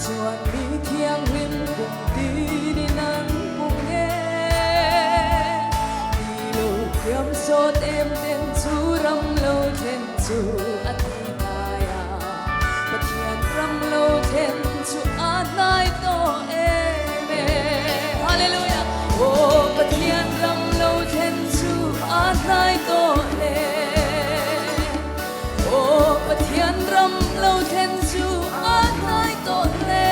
chuan mi thianghlim kum tinin an pung e. Ni lo thiam sawt em ten chu ram lo then chu a ti hnai a, Pathian ram lo then chu a hnai tawh em e. Hallelujah! Aw Pathian ram lo then chu a hnai tawh hle. Aw Pathian ram lo thlen chu a hnai tawh hle.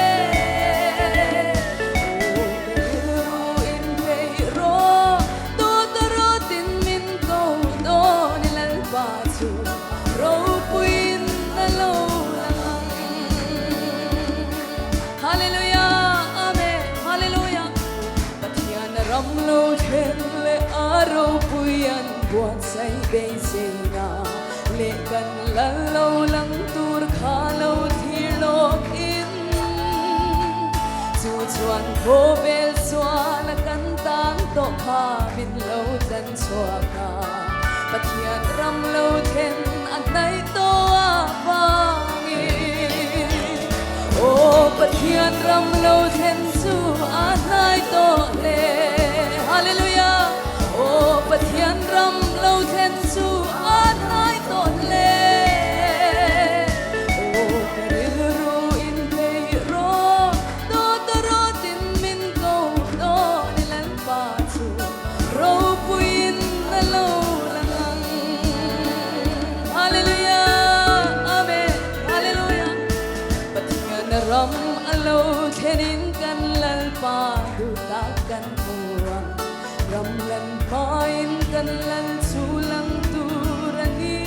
Aw ka rilru in peih rawh, dawt a rawtin min ko dawn i Lalpa chu ropuiin a lo lang ang. Hallelujah, Amen, Hallelujah. Pathian ram lo thlen leh a ropui an buatsaih beiseina leh kan lal lo lang tur kha lo thlir lawk in chu chuan khawvel chuan a kan tan tawh kha min lo tan chhuak a, Pathian ram lo then a hnaih tawh avangin aw Pathian ram lo then chu a hnai tawh hle. Hallelujah! Aw Pathian ram lo thlen chu a hnai tawh hle. Aw ka rilru in peih rawh, dawt a rawtin min ko dawn i Lalpa chu ropuiin a lo lang ang. Hallelujah! Amen! Hallelujah! Pathian ram a lo thlenin kan Lalpa duh tak kan hmu ang. Ram lan hmain kan lal chu lang tur a ni.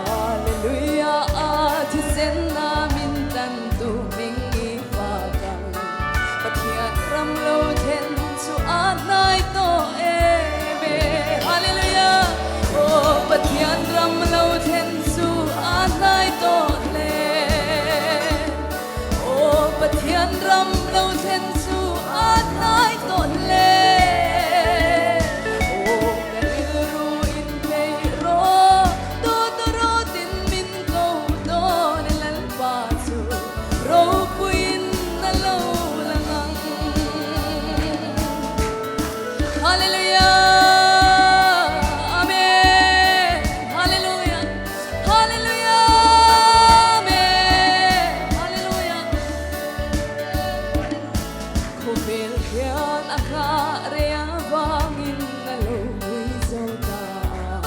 Hallelujah a thisen a min tan tu hming i fak ang. Pathian ram lo then chu a hnai tawh em e. Hallelujah aw Pathian ram lo then chu a hnai tawh hle. Aw Pathian ram lo thlen chu a hnai tawh hle. Aw ka rilru in peih rawh, dawt a rawtin min ko dawn e Lalpa chu ropuiin a lo lang ang. Hallelujah! Amen! Hallelujah! Hallelujah! Amen! Hallelujah! Khawvel hian a nghah rei avangin a lo ngui zo ta a,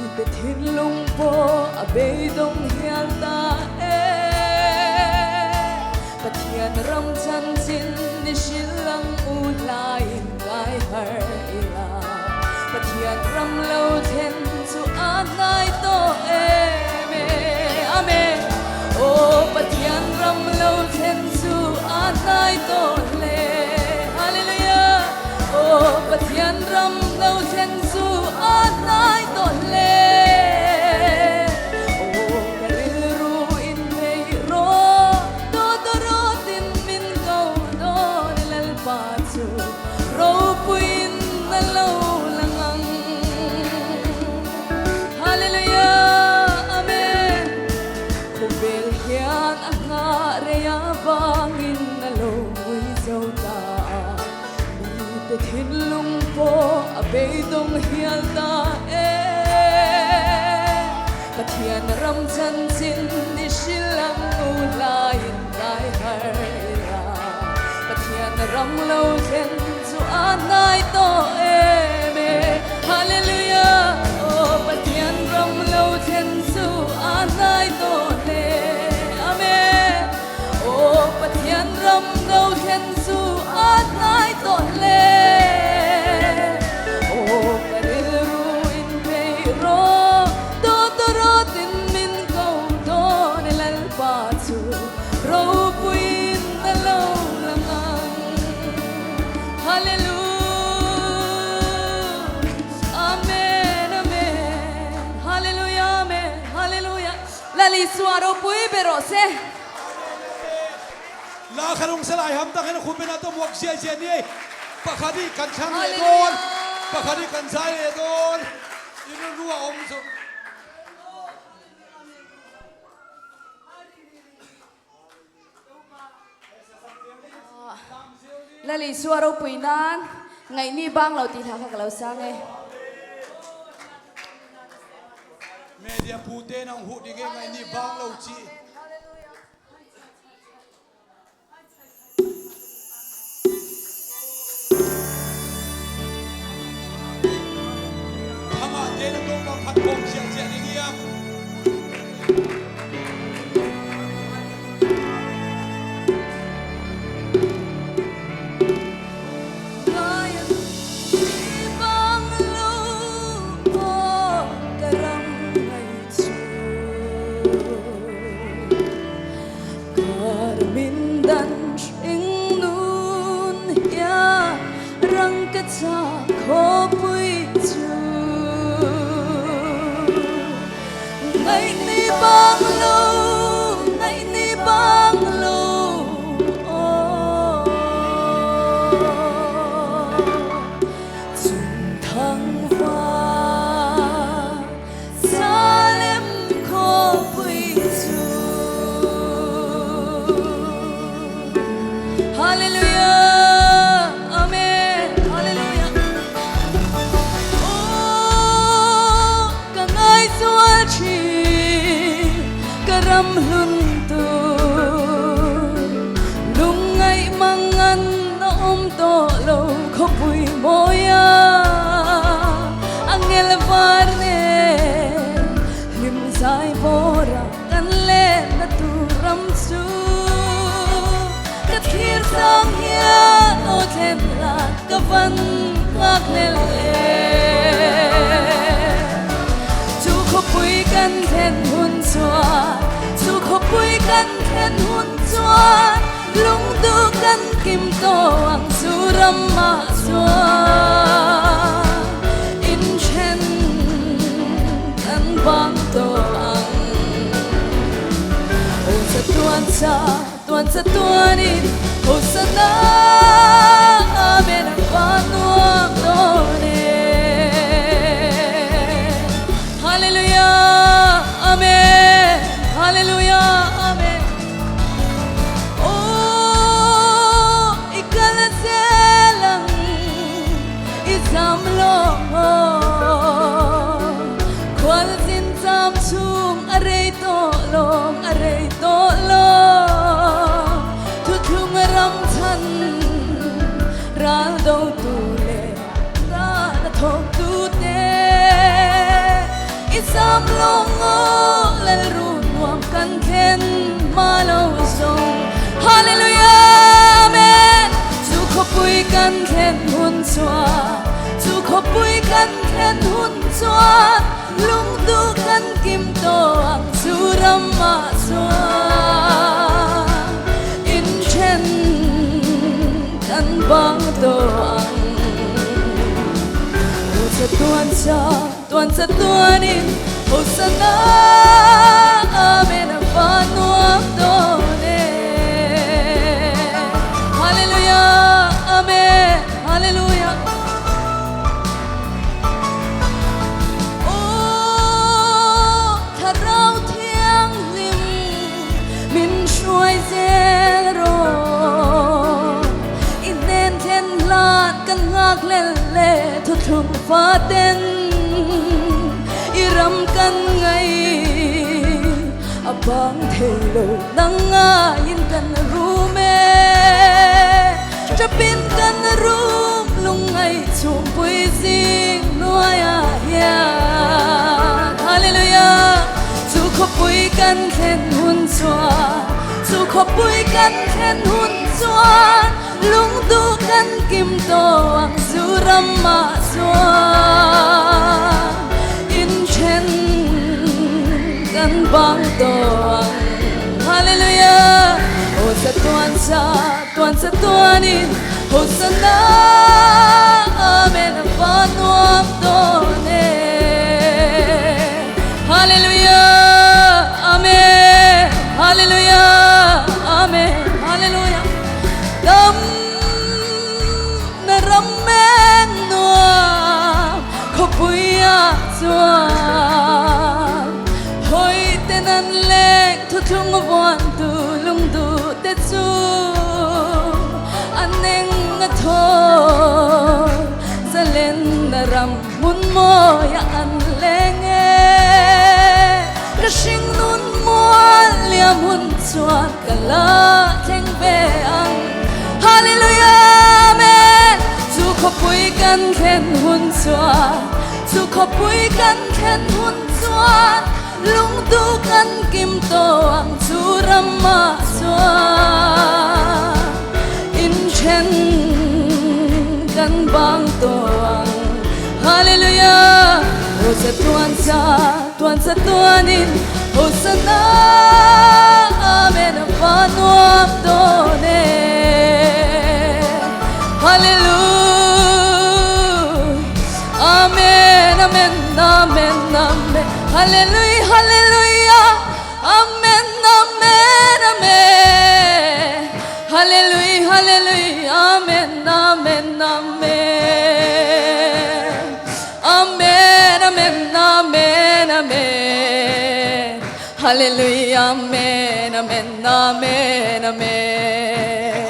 mite thinlung pawh a beidawng hial ta e. Pathian ram chanchin ni hrilh ang u hlaiin kai har ila. Pathian ram lo then chu a hnai tawh em e. Amen. Aw Pathian ram lo then chu a hnai tawh hle. Hallelujah. Aw Pathian ram lo then chu a hnai tawh hle. Aw ka rilru in peih rawh, dawt a rawtin min ko dawn i Lalpa chu ropuiin a lo lang ang. Hallelujah, Amen. Khawvel hian a nghah rei avangin a lo ngui zo ta a, mite thinlung pawh a beidawng hial ta e. Pathian ram chanchin ni hrilh ang u laiin kai har ila. Pathian ram lo thlen chu a hnai tawh em e. Hallelujah! Aw Pathian ram lo thlen chu a hnai tawh hle. Amen! Aw Pathian ram lo thlen chu a hnai tawh hle. Aw ka rilru in peih rawh, dawt a rawtin min ko dawn e Lalpa chu ropuiin a lo lang ang. Hallelujah! Amen! Amen! Hallelujah! Amen! Hallelujah! Lalisua ropui ber rawh se. La kha lung salai ham tak in khupin a tom wak zia zia ni pakhat i kan thlang leh dawn pakhat i kan zai leh dawn i rilru a awm chu. Lal Isua ropui nan ngaihni bang lo tih hla kha ka lo sang e. Media pu te nang huh ding e ngaihni bang lo chi. Thanga te na to pa khat bom chiah chiah ding iang. Hallelujah Amen Hallelujah Aw ka ngaihtuah thin ka ram hlun tur lungngaih mangan a awm tawh lo khawpui mawia angel var nen hlim zai bawra kan lenna tur ram chu ka thlir chang hian aw thlen lah ka van nghak hlel em. Chu khawpui kan thlen hun chuan, chu khawpui kan thlen hun chuan lungduh kan kim tawh ang chu ramah chuan inthen kan bang tawh ang. Aw chatuan cha, tuan chatuanin Hosanna Amen a va nuam dawn e. Hallelujah Amen Hallelujah Amen Aw i kal zel ang i zam lo Khual zin cham chhung a rei tawh lawng a rei tawh lawng Thuthlung ram chhan ral do tu leh ral a thawk tu te i zam lawng aw Lalru nuam kan thlen hma lo zawng Hallelujah Amen Chu khawpui kan thlen hun chuan Chu khawpui kan thlen hun chuan lungduh kan kim tawh ang chu ramah chuan inthen kan bang tawh ang. Aw chatuan cha, tuan chatuanin Hosanna Amen a va nuam dawn e. Hallelujah Amen Hallelujah. Aw Thlarau Thianghlim min hruai zel rawh i hnen thlen hlan kan nghak hlel le thuthlung faten i ram kan ngaih a bang thei lo nang ngaiin kan rum e chapin kan rum lungngaih chhungpui zing hnuaiah hian Hallelujah chu khawpui kan thlen hun chuan chu khawpui kan thlen hun chuan lungduh kan kim tawh ang chu ramah chuan inthen kan bang tawh ang Hallelujah Aw chatuan cha tuan chatuanin Hosanna Amen a va nuam dawn e Hallelujah Amen Hallelujah Amen Hallelujah Dam na ram eng nuam khawpuiah chuan hawi ten an leng thuthlung vuan tu lungduh te chu an eng. na thaw zalenna ram hmun mawiah an leng e. Ka hringnun mual liam hun chuan ka la thleng ve ang. Hallelujah Amen Chu khawpui kan thlen hun chuan Chu khawpui kan thlen hun chuan Lungtu kan kim tawh ang chu ramah chuan Inthen kan bang tawh ang Hallelujah Hosa tuan cha tuan cha tuanin Hosanna Amen a va nuam dawn e Hallelujah Amen Amen Amen Amen Hallelujah Hallelujah Amen Amen Amen Hallelujah Hallelujah Amen Amen Amen Amen Amen Amen Amen Hallelujah Amen Amen Amen Amen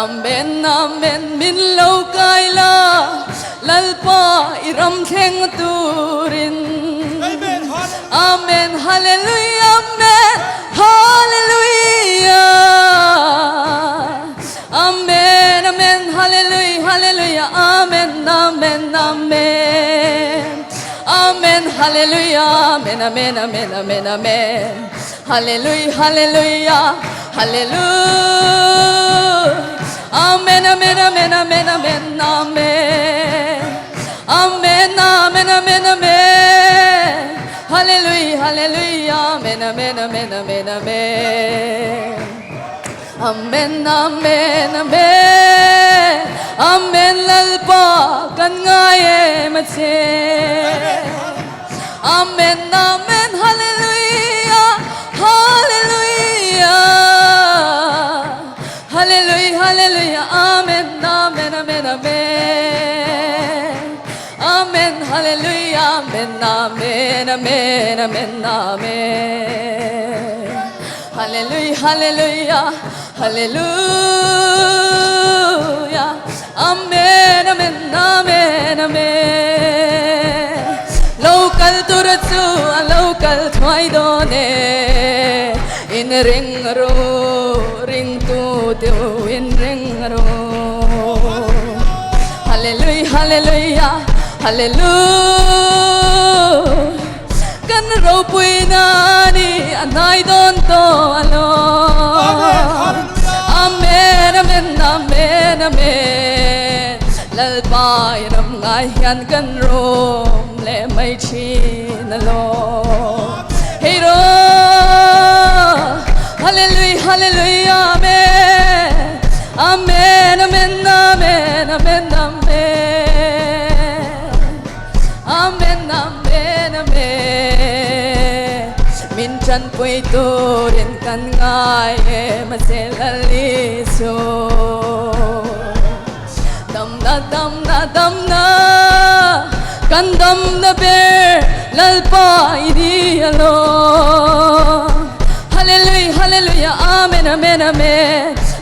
Amen Amen Min lo kai la Lalpa i ram thleng turin Amen Hallelujah Amen Hallelujah Amen Amen Hallelujah Hallelujah Amen Amen Amen Amen Hallelujah Amen Amen Amen Amen Amen Hallelujah Hallelujah Hallelujah Amen Amen Amen Amen Amen Amen Amen Amen Amen Amen Hallelujah Hallelujah Amen Amen Amen Amen Amen Amen Amen Amen Amen Lalpa kan ngai em a che Amen Amen Hallelujah Hallelujah Hallelujah Hallelujah Amen Amen Amen Amen Amen Hallelujah Amen Amen Amen Amen Amen Hallelujah Hallelujah Hallelujah Amen Amen Amen Amen Lo kal tur chu a lo kal thuai dawn e In ring ru ring tu teu in ring ru Hallelujah Hallelujah Hallelujah Kan ropui na ni a hnai dawn tawh alo Amen Amen Amen Amen Lalpa i ram ngai hian kan rum leh mai thin alo Hei rawh Hallelujah Hallelujah Amen Amen Amen Amen Amen Amen Amen Amen Amen Min tanpui turin kan ngai em a che Lalisu Damna damna damna kan damna ber Lalpa i ni alo Hallelujah Hallelujah Amen Amen Amen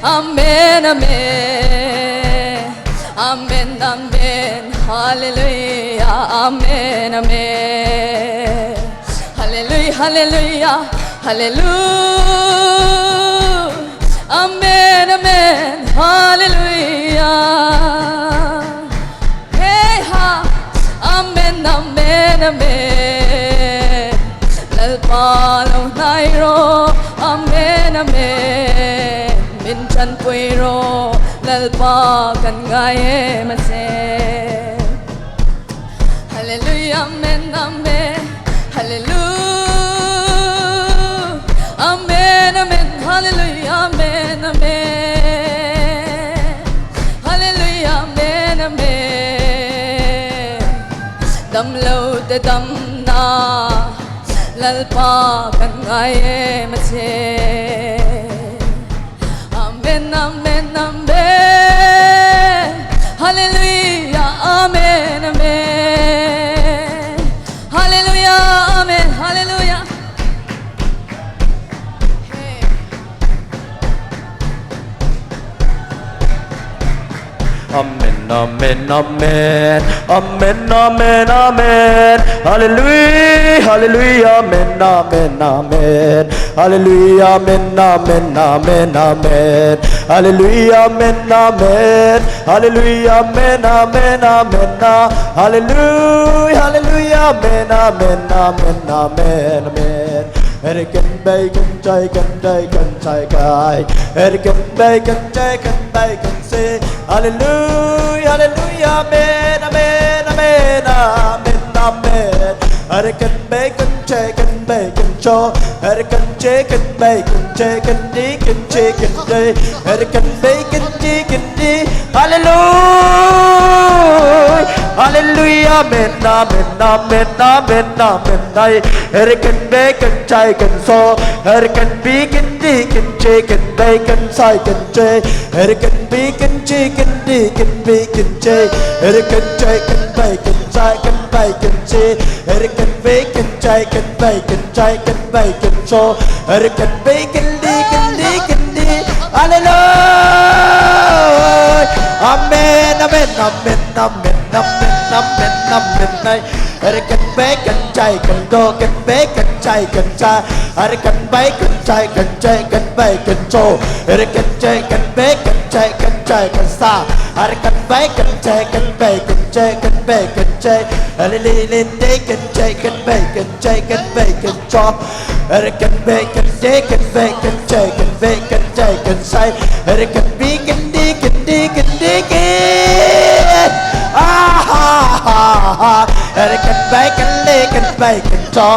Amen Amen Amen Amen Hallelujah Amen Amen Hallelujah Hallelujah Hallelujah Amen Amen Hallelujah Hey ha Amen Amen Amen Lalpa lo hnai rawh Amen Amen Min tanpui rawh Lalpa kan ngai em a che Hallelujah Amen Amen Hallelujah Amen Amen Hallelujah Amen Amen Hallelujah Amen Amen Dam lo te dam na Lalpa kan ngai em a che Amen Amen Amen Hallelujah Amen Amen Hallelujah Amen Hallelujah Hey. Amen Amen Amen Amen Amen Hallelujah Hallelujah Amen Amen Amen Hallelujah Amen Amen Amen Amen Hallelujah Amen Amen Hallelujah Amen Amen Amen Hallelujah Hallelujah Amen Amen Amen Amen Amen Erican bacon chicken bacon chicken Erican bacon chicken bacon say Hallelujah Hallelujah Amen Amen Amen Amen Amen Erican bacon chicken bacon cho Erican chicken bacon chicken deacon chicken day Erican bacon chicken D Hallelujah Hallelujah Amen Amen Amen Amen Amen Erican bacon chicken so Erican bacon deacon chicken bacon chicken J Erican bacon chicken deacon bacon J Erican chicken bacon chicken bacon J Erican bacon chicken bacon chicken bacon so Erican bacon deacon deacon D Hallelujah Amen Amen Amen Amen Amen Amen Amen Erican bacon chicken dog and bacon chicken cha Erican bacon chicken chicken bacon cho Erican chicken bacon chicken chicken sa Erican bacon chicken bacon chicken bacon che Lily bacon chicken bacon chicken bacon cho Erican bacon chicken bacon chicken bacon chicken say Erican bacon deacon deacon deacon Ah ha ha ha Erican bacon bacon bacon cho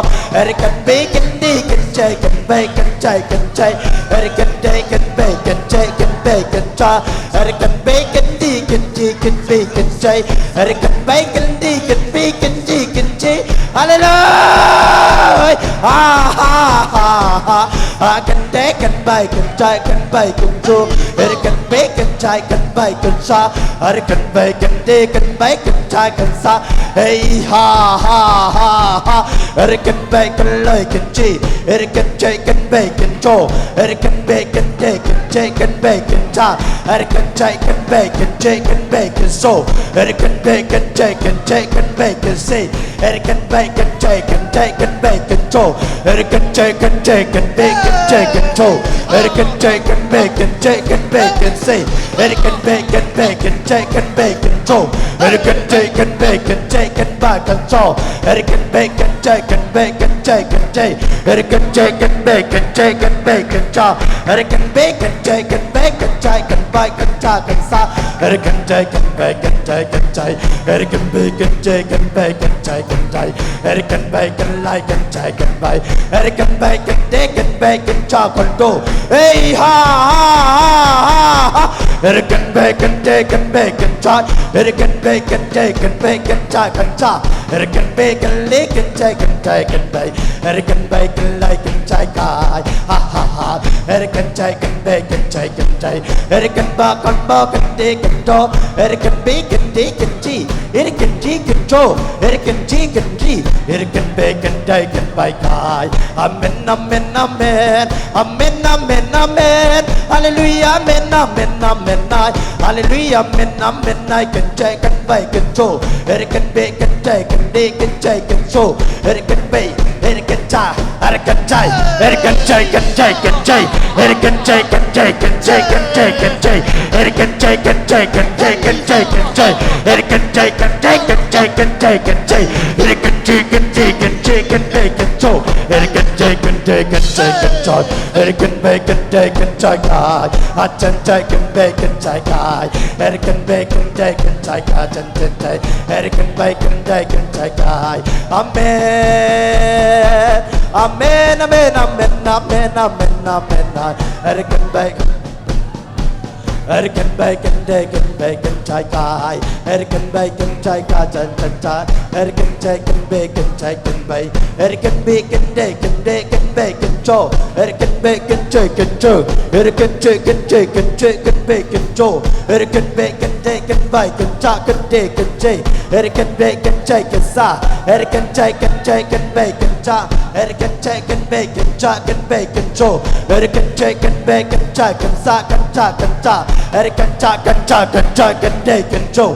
Erican bacon deacon chicken bacon chicken chay Erican bacon bacon chicken bacon cha Erican bacon deacon deacon bacon chay Erican bacon deacon bacon deacon chay Hallelujah Ah ha ha ha I can take and bacon chicken bacon cho Erican bacon chicken bacon sa Erican bacon deacon bacon chicken sa Hey ha ha ha ha Erican bacon bacon chi Erican chicken bacon cho Erican bacon chicken chicken bacon cha Erican chicken bacon chicken bacon so Erican bacon chicken chicken bacon C Erican bacon chicken chicken bacon cho Erican chicken chicken bacon chicken cho Erican chicken bacon chicken bacon C Erican bacon bacon chicken bacon cho Erican chicken bacon chicken bacon cho Erican bacon chicken bacon chicken J Erican chicken bacon chicken bacon cha Erican bacon chicken bacon chicken bacon chicken sa Erican chicken bacon chicken chay Erican bacon chicken bacon chicken chay Erican bacon like and chicken bay Erican bacon chicken bacon chocolate do Hey ha ha ha ha Erican bacon chicken bacon chay Erican bacon chicken bacon chicken cha Erican bacon lickin chicken chicken bay Erican bacon like and chicken ha ha ha Erican chicken bacon chicken chay Erican bacon bacon chicken do Erican bacon chicken G Erican chicken cho Erican chicken G Erican bacon chicken bacon Amen amen amen Amen amen amen Hallelujah amen amen amen Hallelujah amen amen I can chicken bacon cho Erican bacon chicken bacon chicken so Erican bacon Erican cha Erican chay Erican chicken chicken chay Erican chicken chicken chicken chicken chay Erican chicken chicken chicken chicken chay Erican chicken chicken chicken chicken chay Erican chicken chicken chicken bacon cho Erican chicken chicken chicken chay Erican bacon chicken chicken Achen chicken bacon chicken Erican bacon chicken chicken Achen chicken Erican bacon chicken chicken Amen Amen Amen Amen Amen Amen Amen Erican bacon Erican bacon bacon bacon chicken Erican bacon chicken chan chan cha Erican chicken bacon chicken bay Erican bacon bacon bacon bacon cho Erican bacon chicken cho Erican chicken chicken chicken bacon cho Erican bacon bacon bacon chicken bacon J Erican bacon chicken sa Erican chicken chicken bacon cha Erican chicken bacon chicken bacon cho Erican chicken bacon chicken sa can chicken cha Erican chicken chicken chicken bacon cho